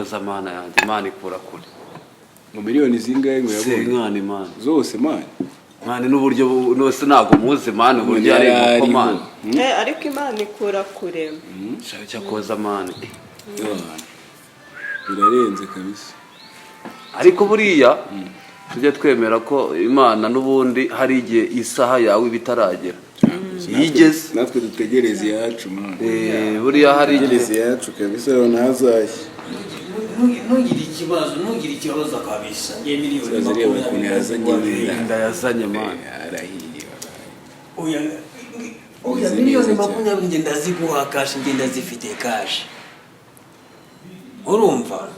Cyakoza, Mana yanjye, Imana ikura kure. Ngo miliyoni zingahe ngo yabonye? Senkani, man. Zose, man. Man, n'uburyo nose ntabwo muzi, man, uburyo yari inkoko, man. Ariko Imana ikura kure. Cyakoza, man. Birarenze kabisa. Ariko buriya tujye twemera ko Imana n'ubundi hari igihe isaha yawe iba itaragera, iyo igeze Natwe dutegereze iyacu, man. Buriya hari igihe Dutegereze iyacu kabisa, ntazashye. Ntugire ikibazo, ntugire ikibazo kabisa. Ngiye miliyoni Zaza reba ukuntu 20 yazanye inda. Inda yazanye, man. Arahiye. Oya, oya. Meze Miliyoni neza cyane. 20 ngenda ziguha cash, ngenda zifite cash. Urumva,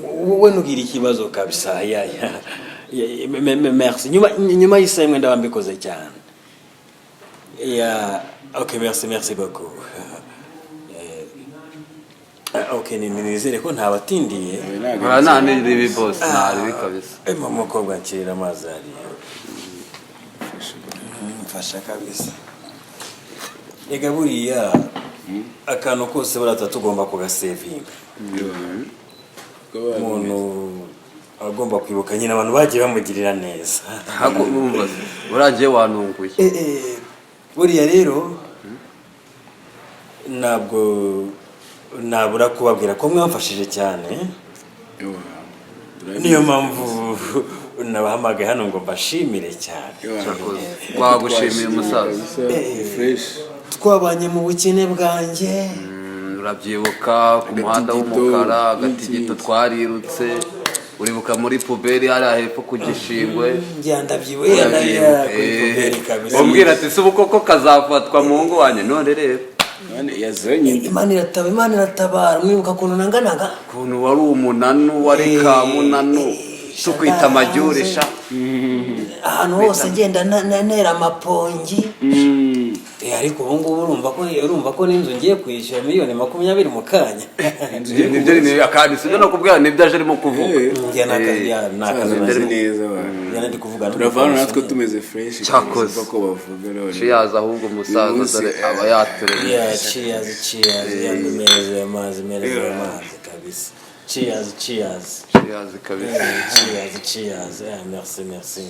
wowe ntugire ikibazo kabisa. Ya, merci. Nyuma y'isaha imwe ndaba mbikoze cyane. Ya, ok, merci, merci beaucoup. Ok, nizere ko ntabatindiye. Ura nta n'iribi, boss, nta ribi kabisa. Mukobwa, nshyirira amazi hariya. Mfasha kabisa. Rega buriya akantu kose buriya tuba tugomba kugasevinga. Umuntu agomba kwibuka nyine abantu bagiye bamugirira neza. Ntabwo urumva se, urangiye wanunguye. Buriya rero ntabwo nabura kubabwira ko mwamfashije cyane. Niyo mpamvu nabahamagaye hano ngo mbashimire cyane. Cyakoze. Twagushimiye, umusaza. Fresh. Twabanye mu bukene bwanjye. Urabyibuka ku muhanda Agatigito, w'umukara, agatigito, n'iki. Twarirutse, uribuka muri poubelle hariya hepfo ku Gishingwe? Njya ndabyibuka kuri poubelle kabisa. Umbwira ati: "Se ubu koko kazafatwa mu ngo wanjye?" None rero None yazanye inda. Imana iratabara, Imana iratabara. Mwibuka ukuntu nanganaga? Ukuntu wari umunanu, wari kamunanu, tukwita amajyure sha. Ahantu hose ngenda nera amapongi. Ariko ubu ngubu urumva ko n'inzu ngiye kwishyura miliyoni 20 mu kanya. Nibyo, ni kandi sibyo no kubwira, nibyo aje arimo kuvuga. Njya n'akazi. Saza nari- neza wa. Njya nari kuvuga. Turava hano natwe tumeze fresh. Cyakoze. Ko bavuga none. Cheers ahubwo, umusaza. Uyu munsi, Dore aba yaturemye. Yeah, cheers, cheers. Yeah, mereza ayo mazi, mereza ayo mazi kabisa. Cheers, cheers. Cheers kabisa. Cheers, cheers. Yeah, merci, merci.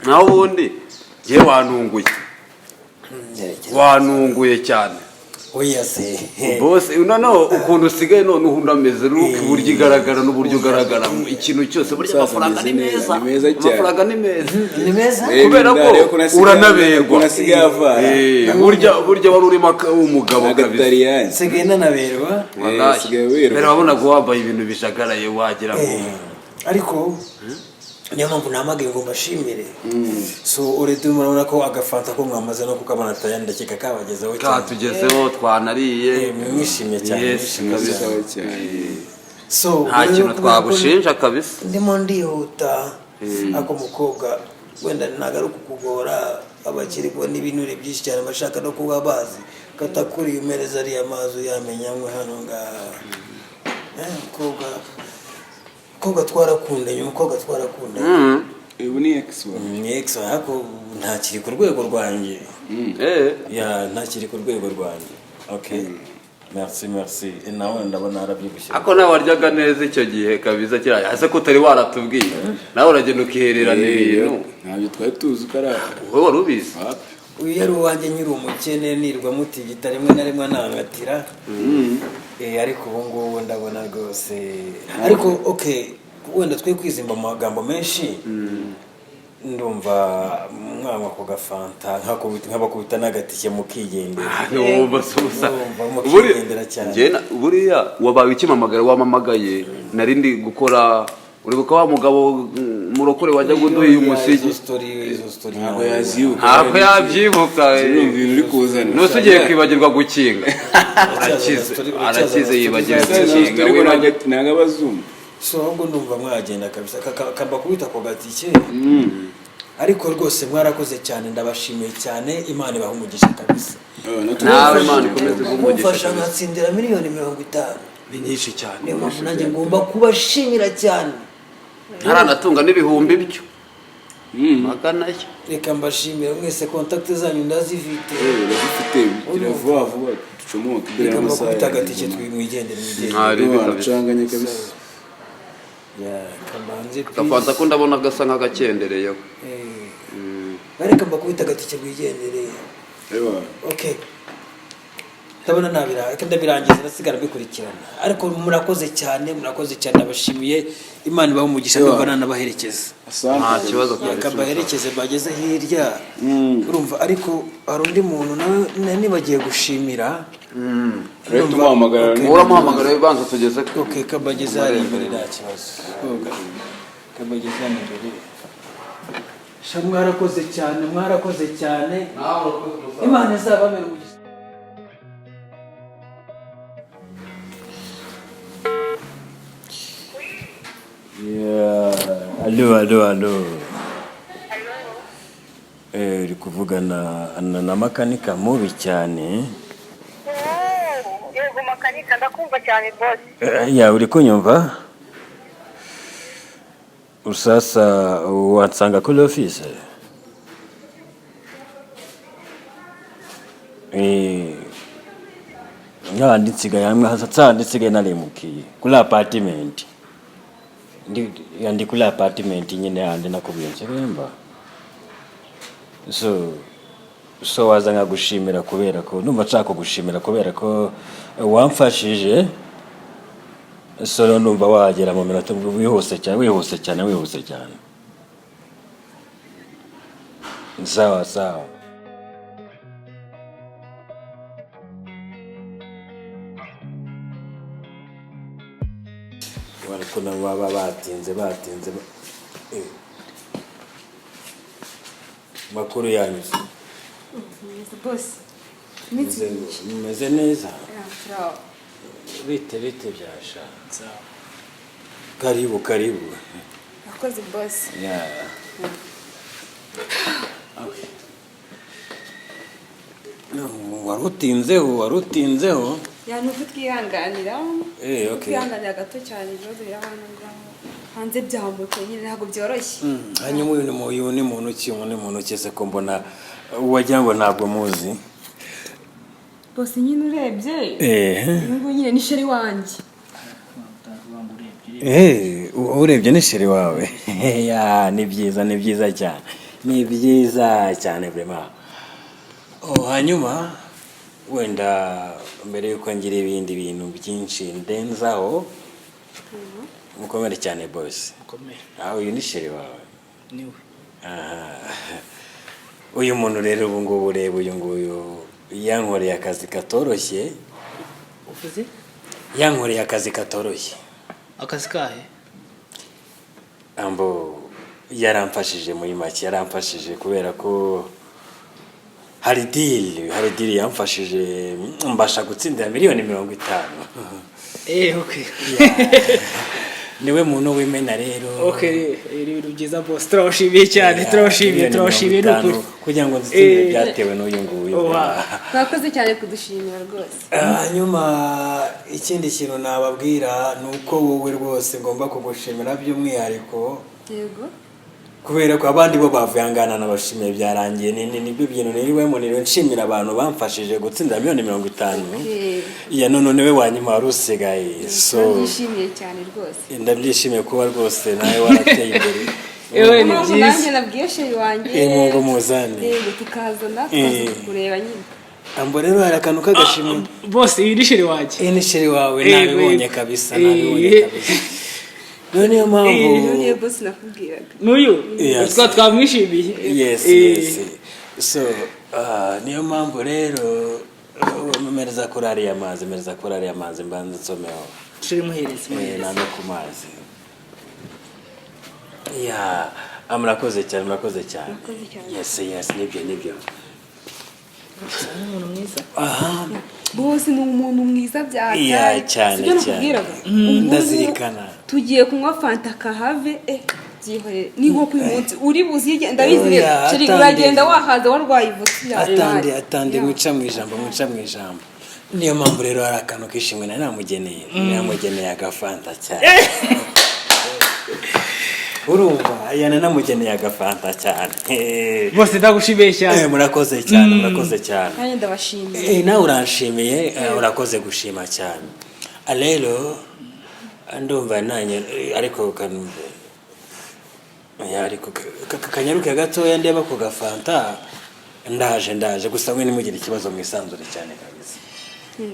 Naho ubundi ngewe wantunguye, wantunguye cyane. Oya se. Bose noneho ukuntu usigaye noneho unameze nuko uburyo igaragara n'uburyo ugaragaramo, ikintu cyose burya Umusaza amafaranga ni ameze neza, meza. ni meza cyane. Amafaranga ni meza. Ni meza. Kubera ko Reba ukuntu uranaberwa. ukuntu asigaye avara. Burya wari urimo umugabo kabisa. Agatariyani. Nsigaye nanaberwa. Wallahi. Asigaye werwa. Mbere wabonaga wambaye ibintu bijagaraye, wagira ngo Ariko niyo mpamvu nahamagaye ngo mbashimire. So already murabona ko agafanta ko mwamaze no kukabona tayari, ndakeka kabagezeho cyane. Katugezeho, twanariye. Mwishimye cyane. Yes, mwishimye kabisa. cyane. Sawa cyane. So Nta rero kintu kubera ko twagushinja kabisa. ndimo ndihuta, ako mukobwa, wenda ntabwo ari ukukugora, abakiri kubona ibinure byinshi cyane bashaka no kuba bazi katakuriye. Umereza ariya mazi uyamenya anywe hano ngaha. Umukobwa twarakundanye, umukobwa twarakundanye. Ubu ni ex wawe? Ni ex, ariko ntakiri ku rwego rwanjye. Ya, ntakiri ku rwego rwanjye. Okay, merci, merci. Nawe ndabona arabyibushye. Ako nawe waryaga neza icyo gihe kabisa kiriya. Ese ko utari waratubwiye? Nawe uragenda ukihererana ibintu. Ntabyo twari tuzi ko ari aha. Wowe wari ubizi? Wapi. Uyu yari uwanjye nyiri umukene, nirwa mutigita, rimwe na rimwe anangatira. Ariko ubu ngubu ndabona rwose, ariko okay, wenda twe kwizimba mu magambo menshi, ndumva mwanywa ku gafanta nkabakubita n'agatike mukigendera. Ntiwumva se ubusa? Ndumva mukigendera cyane. Buriya wabaye ukimamagara, wamamagaye nari ndi gukora. Uribuka wa mugabo, murokore wajyaga uduha umusigi? Izo story, izo story. Ntabwo yazibuka. Ntabwo yabyibuka. Urumva ibintu uri kuzana. Nuse ugiye kwibagirwa gukinga, arakize, arakize, yibagirwa gukinga. Ntabwo aba azumva. So ahubwo ndumva mwagenda kabisa, kambakubita ako gatike. Ariko rwose mwarakoze cyane, ndabashimiye cyane, Imana ibaha umugisha kabisa. Nawe Imana ikomeze iguhe umugisha Kumfasha kabisa. nkatsindira miliyoni 50. Ni nyinshi cyane. Niyo mpamvu nanjye ngomba kubashimira cyane. Ntaranatunga n'ibihumbi byo. Magana ye. Reka mbashimira mwese, contact zanyu ndazifite. Urazifite, gira vuba vuba ducomoke imbere Reka y'amasaha. mbakubita agatike, mwigendere, mwigendere. Nta ribi kabisa. Wacanganye kabisa. Ya, kamanze. Gafanta ko ndabona gasa nk'agakendereyeho. Reka mbakubita agatike mwigendere. Ewa. Okay, ndabona nabira, reka ndabirangiza, ndasigara mbikurikirana, ariko murakoze cyane, murakoze cyane, ndabashimiye, Imana ibahe umugisha. Ewa. Ndumva nanabaherekeza. Asante. Nta kibazo Reka kabisa. mbaherekeze bageze hirya, urumva, ariko hari undi muntu nawe nari nibagiye gushimira. Rero tumuhamagara. Okay. Uramuhamagara, banza tugeze ku Ok, kabageze hariya imbere, nta kibazo. Kabageze hano imbere. Sha, mwarakoze cyane, mwarakoze cyane, Imana izababera umugisha. Yeah. Allo, allo, allo. Uri kuvugana na makanika mubi cyane. Yego makanika, ndakumva cyane rwose. Ya, uri kunyumva? Sasa wansanga kuri office? Eh, nkandi nsigaye hamwe hasa nsigaye narimukiye kuri apartment. Ndi kuri apartment nyine handi nakubwiye nsigaye mba. So waza nkagushimira kubera ko numva nshaka kugushimira kubera ko wamfashije. So rero numva wagera mu minota wihuse cyane, wihuse cyane, wihuse cyane. Sawa sawa. Ariko nabo baba batinze, batinze. Makuru yanyu se? Bose. Mumeze neza? Bite bite byasha? Karibu, karibu. Akoze boss. Yeah. Okay. No, wari utinzeho, wari utinzeho. Ya, ni uko twihanganira. Okay. Twihanganira gato cyane, ibibazo biri aho ngaho hanze byambutse nyine, ntabwo byoroshye. Hanyuma uyu ni muntu ki? Uyu ni muntu ki se ko mbona wagira ngo ntabwo muzi? Boss, nyine urebye, uyu nguyu nyine ni chéri wanjye. Urebye ni chéri wawe. Ya, ni byiza, ni byiza cyane. Ni byiza cyane vraiment. Oh, hanyuma wenda mbere yuko ngira ibindi bintu byinshi ndenzaho, mukomere cyane boss. Mukomere. Ah, uyu ni chéri wawe? Niwe. Aha. Uyu muntu rero ubu ngubu, ureba uyu nguyu yankoreye akazi katoroshye. Uvuze? Yankoreye akazi katoroshye. Akazi kahe? Ambo yaramfashije, muri make yaramfashije kubera ko hari deal yamfashije mbasha gutsindira miliyoni 50. Okay. Niwe muntu w'imena rero. Okay, ni ibintu byiza boss, turabashimiye cyane. Yeah, Turabashimiye. miliyoni Turabashimiye, mirongo ni ukuri. itanu kugira ngo nzitsindire byatewe n'uyu nguyu. Wow. Mwakoze cyane kudushimira rwose. Hanyuma ikindi kintu nababwira ni uko wowe rwose ngomba kugushimira by'umwihariko, Yego. kubera ko abandi bo bavuye angana nabashimiye byarangiye. Nibyo bintu niriwemo, niriwe nshimira abantu bamfashije gutsinda miliyoni 50. Okay. Iya, none niwe wa nyuma wari usigaye, so Turabyishimiye cyane rwose. Ndabyishimiye kuba rwose nawe warateye imbere. Ewe, ni Impamvu byiza. nanjye nabwiye chéri wanjye. Ngo muzane. Yego, tukazana, tukaza kukureba nyine. Ambo rero hari akantu k'agashimwe. Boss, iyi ni chéri wanjye. Iyi ni chéri wawe? Yego, Nabibonye yego. kabisa, nabibonye kabisa. Rero niyo mpamvu Uyu niyo boss nakubwiraga. N'uyu. Yes. Twamwishimiye. Yes. Yes, so niyo mpamvu rero mereza kuri ariya mazi, mereza kuri ariya mazi, mbanza nsomeho. Chéri, muhereze, muhereze. Nano ku mazi ya. Murakoze cyane, murakoze cyane. Murakoze cyane. Yes, nibyo, nibyo. Ni umuntu mwiza. Aha. Boss ni umuntu mwiza byataye. Yeah, cyane, Sibyo cyane. nakubwiraga? Ubu ngubu Ndazirikana. tugiye kunywa fanta kahave, byihorere, ni nko uyu munsi uri buzige, ndabizi Oya, neza chéri, atandi. uragenda wahaza, warwaye ivutu. Atandi, atandi, mwica mu ijambo, mwica mu ijambo. Niyo mpamvu rero hari akantu kishimwe nari namugeneye, agafanta cyane. Urumva yananamugeneye agafanta cyane. Bose ndagushimiye cyane. Murakoze cyane, murakoze cyane. Nanjye ndabashimiye. Nawe uranshimiye, urakoze gushima cyane. Rero ndumva nanjye, ariko kanumve. Oya, ariko kanyaruke gatoya ndeba ku gafanta, ndaje, ndaje. Gusa mwe ntimugire ikibazo, mwisanzure cyane kabisa.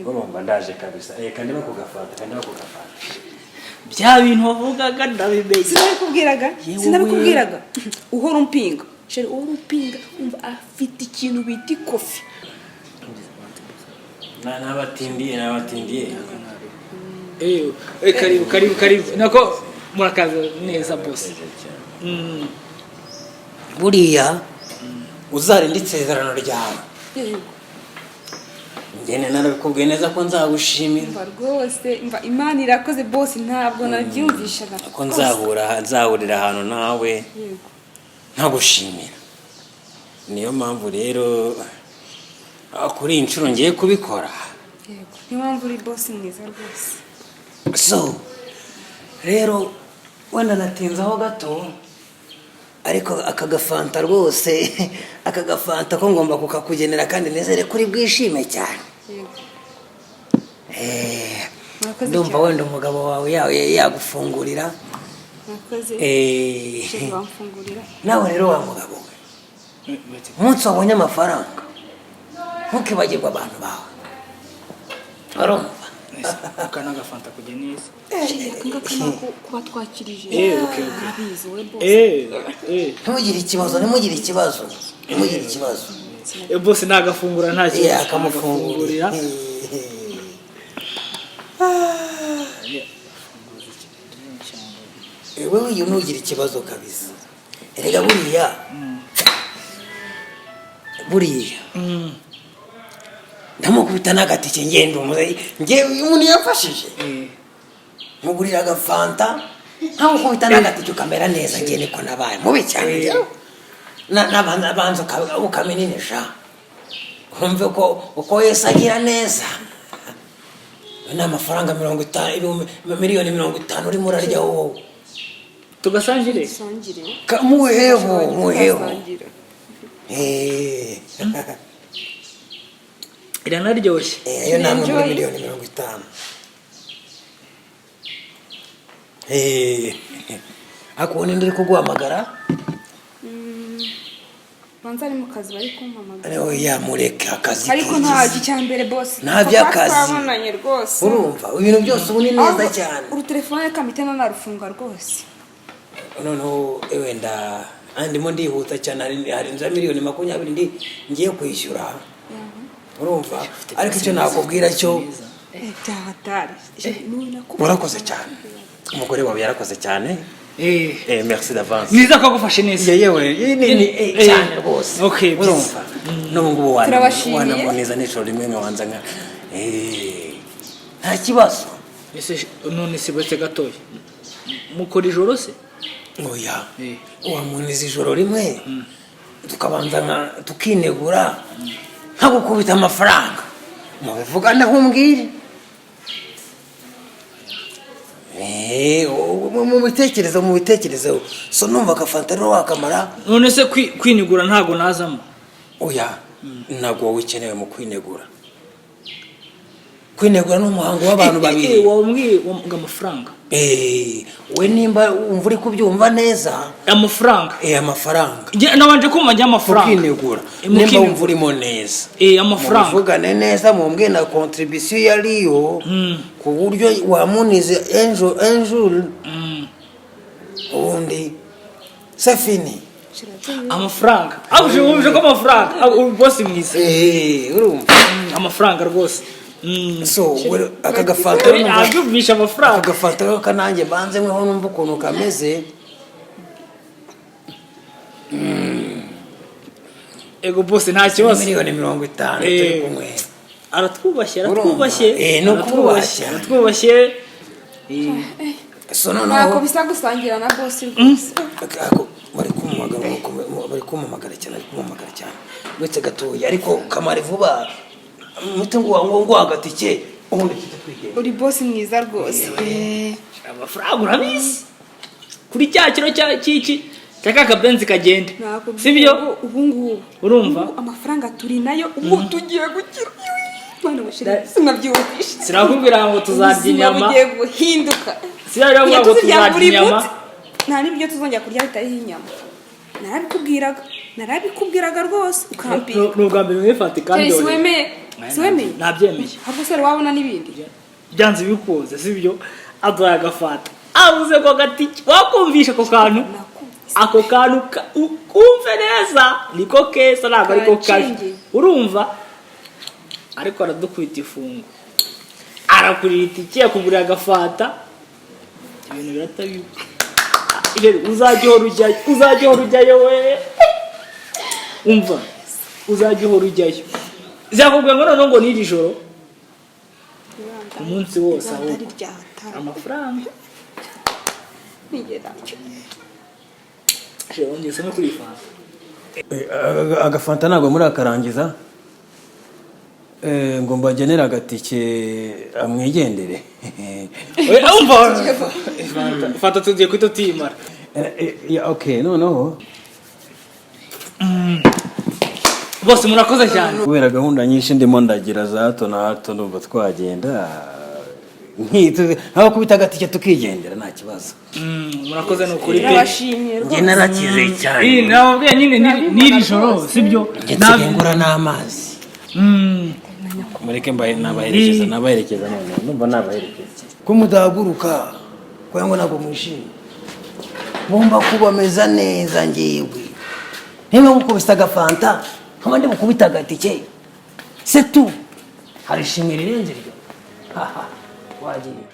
Urumva ndaje kabisa. Kandeba ku gafanta, kandeba ku gafanta. Bya bintu wavugaga ndabimenye. Sinabikubwiraga? Yewe. Sinabikubwiraga? Uhora umpinga, chéri, uhora umpinga. Umva, afite ikintu bita ikofi. Nabatindiye, nabatindiye. Karibu, karibu, karibu, nako murakaza neza, boss. Buriya uzarinda isezerano ryawe. Yego. Njye narabikubwiye neza ko nzagushimira. Mva rwose, mva, Imana irakoze, boss, ntabwo nabyumvishaga. Ko nzahurira ahantu nawe nkagushimira. Niyo mpamvu rero, kuri iyi nshuro ngiye kubikora. Yego, niyo mpamvu uri boss mwiza rwose. So rero wenda natinzaho gato, ariko aka gafanta rwose, aka gafanta ko ngomba kukakugenera, kandi nizere ko uri bwishime cyane. Yego. Murakoze Ndumva cyane. wenda umugabo wawe yagufungurira. Murakoze. Chéri, wamfungurira. Nawe rero wa mugabo we, umunsi wabonye amafaranga ntukibagirwe abantu bawe, urumva? Aka ni agafanta kujya neza. Chéri, aka ngaka ni ako kuba twakirije. Okay, okay. Urabizi wowe, boss. Ntimugire ikibazo, ntimugire ikibazo, ntimugire ikibazo. Boss nagafungura nta kibazo. Akamufungurira. Nagafungurira. Wowe iyo ntugire ikibazo kabisa. Erega buriya, buriya ndamukubita n'agatike, ngenda umuze. Ngewe uyu muntu yafashije, mugurira agafanta, nkamukubita n'agatike, ukamera neza. Ngewe niko nabaye mubi cyane njyewe. N'abanza ukaminisha, wumve ko uko Yesu agira neza. Ayo ni amafaranga 50, 50,000,000 urimo urarya wowe. Tugasangire. Dusangire. Muheho, muheho. Tugasangira. Iranaryoshye. Ayo ni amwe muri Enjoy. 50,000,000. Ariko ubundi ndi kuguhamagara. Banza ari mu kazi, bari kumpamagara. Oya, mureke akazi. Ariko kigize. ntabyo, icya mbere, boss, Nta by'akazi. twabonanye rwose. Urumva ibintu byose ubu ni neza Ahubwo, cyane. uru telefone kamite nanarufunga rwose. Noneho wenda ndimo ndihuta cyane, hari inzu ya 20,000,000 ndi ngiye kwishyura, urumva? Ariko icyo nakubwira cyo, Byahatari. urakoze cyane, umugore wawe yarakoze cyane. Merci d'avance. Niza ko agufashe neza. Yewe, ni cyane rwose. Okay, byiza. Urumva n'ubu ngubu Turabashimiye. wanaboneza nijoro rimwe nkabanza nka Nta kibazo. Ese none se bose gatoya mukora ijoro se? Oya, wamuniza ijoro rimwe, tukabanza tukinegura, nkagukubita amafaranga, mubivuga nkumbwire. Mu bitekerezo, mu bitekerezo. So numva agafanta rero wakamara. None se kwinigura ntago nazamo? Oya, ntabwo wowe ukenewe mu kwinegura. Kwinegura ni umuhango w'abantu babiri. Wambwiye ngo amafaranga. We nimba wumva uri kubyumva neza. Amafaranga. Amafaranga. Nabanje kumva njye amafaranga. Mukinegura. Mu Nimba kinegura. wumva urimo neza, Amafaranga. mubivugane neza, mumbwe na contribution iyo ariyo, ku buryo wamunize ejo ejo ubundi c'est fini. Amafaranga abuje, wumvise ko amafaranga, uri boss mwiza. Urumva. Amafaranga rwose. So aka gafanta Abyumvisha amafaranga. Aka gafanta rero kananjye banze mweho, numva ukuntu kameze. Ego boss, nta kibazo. 50,000,000 turi kumwe. Aratwubashye. Urumva? Aratwubashye. Ni ukubashya. Aratwubashye. So noneho Ntako bisa gusangira na boss rwose. Ako, bari kumumagara, bari kumumagara cyane, bari kumumagara cyane. Uretse gatoya, ariko kamare vuba, muti ngo agatike, ubundi tujye twigenda. Uri boss mwiza rwose. Amafaranga urabizi. Kuri cya kiro cya cyiki cya ka kabenzi kagende. Nakubwiye Sibyo? ngo ubu ngubu Urumva? Ubu amafaranga turi nayo, ubu tugiye gukira. Mwana wa chéri, sinabyumvishe. Sinakubwira ngo tuzarya Ubuzima inyama. bugiye guhinduka. Sinakubwira Kujya ngo tuzirya tuzarya buri inyama. munsi. Nta n'ibyo tuzongera kurya bitariho inyama. Narabikubwiraga, narabikubwiraga rwose ukampira. Ni ubwa mbere mwifate kandi Chéri, yore. siwemeye, siwemeye. Nabyemeye. Ahubwo se wabona n'ibindi. Byanze bikunze, sibyo? Aduhaye agafata, avuze ko agatike wakumvisha ako kantu. Nakumvise. Ako kantu ukumve neza niko keza, ntabwo ariko kabi. Kanshingiye. Urumva, ariko aradukubita ifungo, arakurira itike, yakugurira agafata, ibintu biratabiba. Uzajya uhora ujyayo, uzajya uhora ujyayo we. Umva, uzajya uhora ujyayo, zakubwira ngo noneho ngo n'iri joro umunsi wose Ibanga ahubwo ryatanga. Amafaranga. Nigera. Wongeye no kuri iyi fanta. Agafanta ntabwo murakarangiza. Ngo mbagenere agatike amwigendere. Oya, umva, fanta tugiye guhita tuyimara. Okay, noneho Bose murakoze cyane. Kubera gahunda nyinshi ndimo ndagira za hato na hato, ndumva twagenda nkaho kubita agatike tukigendera nta kibazo. Murakoze ni ukuri pe. Turabashimiye Njye rwose. narakize cyane. Iyi nababwiye nyine n'iri joro, sibyo? Njye nsigaye ngura n'amazi. Mureke mbahe nabaherekeza, nabaherekeza, none ndumva nabaherekeza. Ko mudahaguruka kubera ngo ntabwo mwishimye, ngomba kubameza neza. Ngewe niba gukubise agafanta nkaba ndi bukubita agatike setu, hari ishimwe rirenze iryo? Haha, wagiye.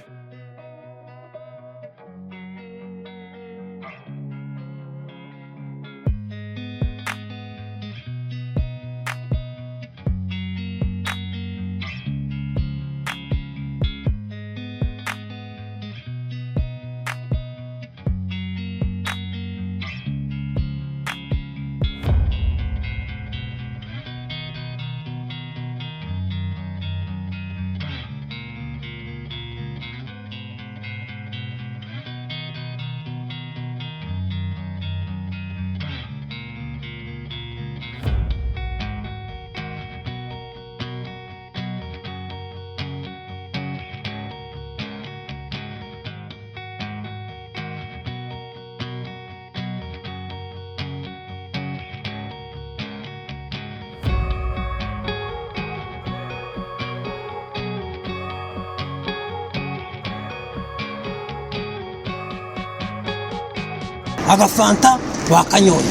Agafanta wakanyoye,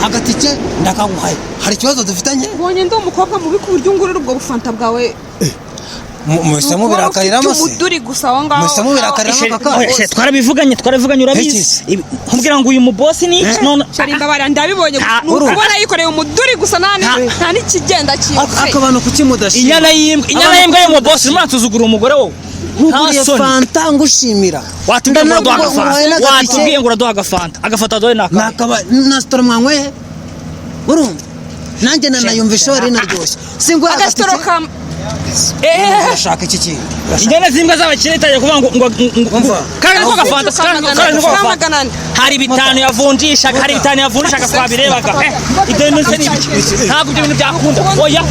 agatike ndakaguhaye, hari ikibazo dufitanye? Ubonye ndi umukobwa mubi ku buryo ungurira ubwo bufanta bwawe? Muhise mubirakariramo se? Umuduri gusa aho ngaho. Muhise mubirakariramo aka kanya? Twarabivuganye, twarabivuganye, urabizi. Nkubwira ngo uyu mubosi ni iki none? Chéri, mbabara, ndabibonye. Ni ukubona yikoreye umuduri gusa, nta n'ikigenda Aka abantu kuki mudashima? Inyana y'imbwa, inyana y'imbwa y'umubosi, urimo uransuzugura umugore wowe. Nkuguriye Nta soni. fanta ngushimira. Watubwiye ngo uraduha Ndanaguhaye agafanta. n'agatike. Watubwiye ngo uraduha agafanta, agafanta dore naka. Nakaba na sitora mwanyweye, urumva nanjye nanayumvisha wari inaryoshye, singuha Agasitoro agatike. ka Urashaka iki kindi? Inyana z'imbwa z'abakire itangiye kuvuga ngo Umva. kandi niko gafanta, kandi niko gafanta. 400. Hari 5 yavunjishaga, hari 5 yavunjishaga, twabirebaga. Ibyo bintu se ni ibiki? Ntabwo ibyo bintu byakunda, oya.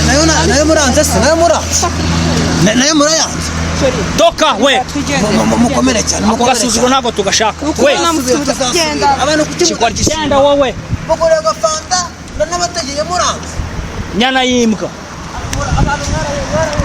Nayo nayo muranze se? Nayo muranze? Nayo murayanze? Toka we. Mukomere cyane, Ako mukomere gasuzuguro cyane. ntabwo tugashaka we. Genda. Abantu kuki mudashima? Genda wowe. Muguriye agafanta ndanabategeye, muranze. Nyana y'imbwa. Abantu mwaraye.